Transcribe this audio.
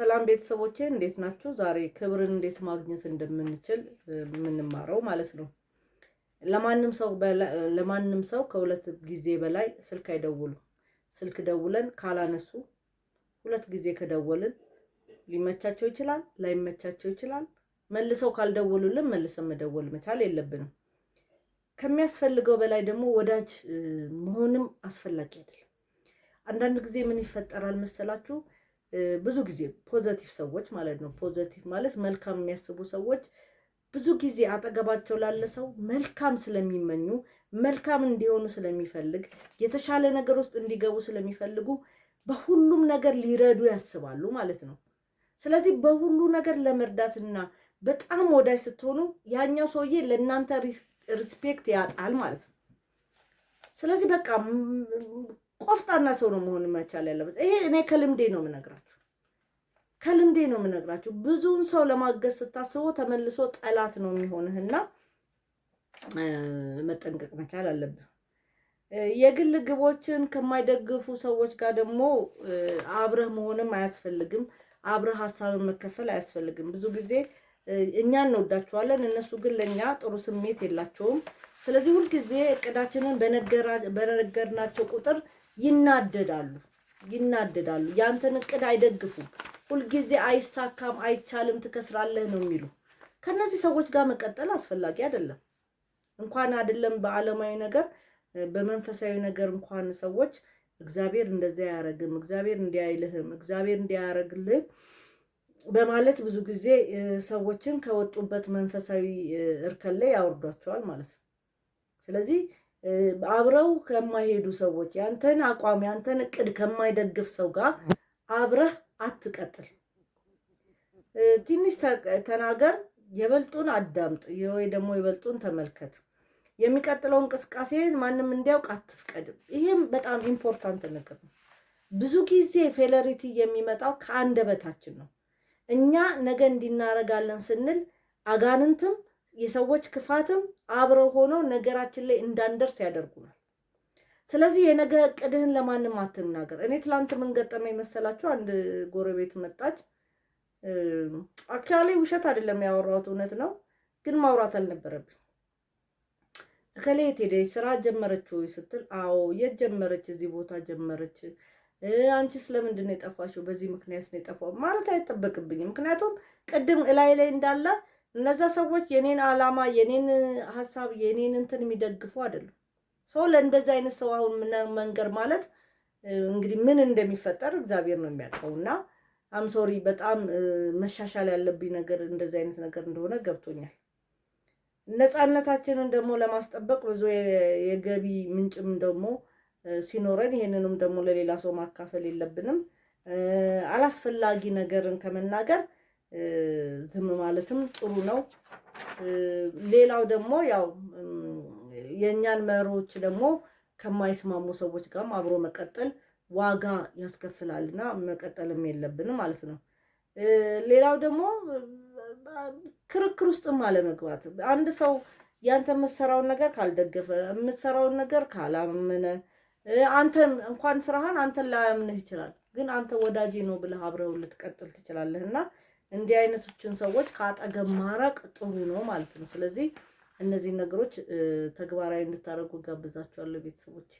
ሰላም ቤተሰቦቼ፣ እንዴት ናችሁ? ዛሬ ክብርን እንዴት ማግኘት እንደምንችል የምንማረው ማለት ነው። ለማንም ሰው ከሁለት ጊዜ በላይ ስልክ አይደውሉ። ስልክ ደውለን ካላነሱ፣ ሁለት ጊዜ ከደወልን ሊመቻቸው ይችላል፣ ላይመቻቸው ይችላል። መልሰው ካልደወሉልን መልሰን መደወል መቻል የለብንም። ከሚያስፈልገው በላይ ደግሞ ወዳጅ መሆንም አስፈላጊ አይደለም። አንዳንድ ጊዜ ምን ይፈጠራል መሰላችሁ? ብዙ ጊዜ positive ሰዎች ማለት ነው። Positive ማለት መልካም የሚያስቡ ሰዎች ብዙ ጊዜ አጠገባቸው ላለ ሰው መልካም ስለሚመኙ፣ መልካም እንዲሆኑ ስለሚፈልግ፣ የተሻለ ነገር ውስጥ እንዲገቡ ስለሚፈልጉ በሁሉም ነገር ሊረዱ ያስባሉ ማለት ነው። ስለዚህ በሁሉ ነገር ለመርዳትና በጣም ወዳጅ ስትሆኑ ያኛው ሰውዬ ለእናንተ respect ያጣል ማለት ነው። ስለዚህ በቃ ቆፍጣና ሰው ነው መሆን መቻል ያለበት። ይሄ እኔ ከልምዴ ነው የምነግራችሁ፣ ከልምዴ ነው የምነግራችሁ። ብዙውን ሰው ለማገዝ ስታስበው ተመልሶ ጠላት ነው የሚሆንህና መጠንቀቅ መቻል አለብህ። የግል ግቦችን ከማይደግፉ ሰዎች ጋር ደግሞ አብረህ መሆንም አያስፈልግም። አብረህ ሀሳብን መከፈል አያስፈልግም። ብዙ ጊዜ እኛ እንወዳቸዋለን፣ እነሱ ግን ለእኛ ጥሩ ስሜት የላቸውም። ስለዚህ ሁልጊዜ እቅዳችንን በነገርናቸው ቁጥር ይናደዳሉ ይናደዳሉ። ያንተን እቅድ አይደግፉም። ሁልጊዜ አይሳካም፣ አይቻልም፣ ትከስራለህ ነው የሚሉ። ከእነዚህ ሰዎች ጋር መቀጠል አስፈላጊ አይደለም። እንኳን አይደለም በዓለማዊ ነገር፣ በመንፈሳዊ ነገር እንኳን ሰዎች እግዚአብሔር እንደዚያ አያረግም፣ እግዚአብሔር እንዲህ አይልህም፣ እግዚአብሔር እንዲህ አያረግልህም በማለት ብዙ ጊዜ ሰዎችን ከወጡበት መንፈሳዊ እርከን ላይ ያወርዷቸዋል ማለት ነው። ስለዚህ አብረው ከማይሄዱ ሰዎች፣ ያንተን አቋም ያንተን እቅድ ከማይደግፍ ሰው ጋር አብረህ አትቀጥል። ትንሽ ተናገር፣ የበልጡን አዳምጥ፣ ወይ ደግሞ የበልጡን ተመልከት። የሚቀጥለው እንቅስቃሴን ማንም እንዲያውቅ አትፍቀድም። ይሄም በጣም important ነገር ነው። ብዙ ጊዜ failure የሚመጣው ከአንደበታችን ነው። እኛ ነገ እንዲህ እናረጋለን ስንል አጋንንትም የሰዎች ክፋትም አብረው ሆነው ነገራችን ላይ እንዳንደርስ ያደርጉናል። ስለዚህ የነገ እቅድህን ለማንም አትናገር። እኔ ትላንት ምን ገጠመኝ መሰላችሁ? አንድ ጎረቤት መጣች። Actually ውሸት አይደለም ያወራሁት፣ እውነት ነው፣ ግን ማውራት አልነበረብኝ። እከሌ የት ሄደች? ስራ ጀመረች ወይ ስትል፣ አዎ። የት ጀመረች? እዚህ ቦታ ጀመረች። አንቺስ ለምንድን ነው የጠፋሽው? በዚህ ምክንያት ነው የጠፋው ማለት አይጠበቅብኝም። ምክንያቱም ቅድም እላይ ላይ እንዳለ እነዛ ሰዎች የኔን ዓላማ፣ የኔን ሀሳብ፣ የኔን እንትን የሚደግፉ አይደሉም። So ለእንደዚህ አይነት ሰው አሁን መንገር ማለት እንግዲህ ምን እንደሚፈጠር እግዚአብሔር ነው የሚያውቀው። እና I'm sorry፣ በጣም መሻሻል ያለብኝ ነገር እንደዚህ አይነት ነገር እንደሆነ ገብቶኛል። ነፃነታችንን ደግሞ ለማስጠበቅ ብዙ የገቢ ምንጭም ደግሞ ሲኖረን ይሄንንም ደግሞ ለሌላ ሰው ማካፈል የለብንም። አላስፈላጊ ነገርን ከመናገር ዝም ማለትም ጥሩ ነው። ሌላው ደግሞ ያው የእኛን መሪዎች ደግሞ ከማይስማሙ ሰዎች ጋርም አብሮ መቀጠል ዋጋ ያስከፍላልና መቀጠልም የለብንም ማለት ነው። ሌላው ደግሞ ክርክር ውስጥም አለመግባት። አንድ ሰው ያንተ የምትሰራውን ነገር ካልደገፈ፣ የምትሰራውን ነገር ካላመነ፣ አንተን እንኳን ስራህን አንተን ላያምንህ ይችላል። ግን አንተ ወዳጄ ነው ብለህ አብረው ልትቀጥል ትችላለህ። እና እንዲህ አይነቶችን ሰዎች ከአጠገብ ማራቅ ጥሩ ነው ማለት ነው። ስለዚህ እነዚህን ነገሮች ተግባራዊ እንድታደርጉ ጋብዛችኋለሁ ቤተሰቦች።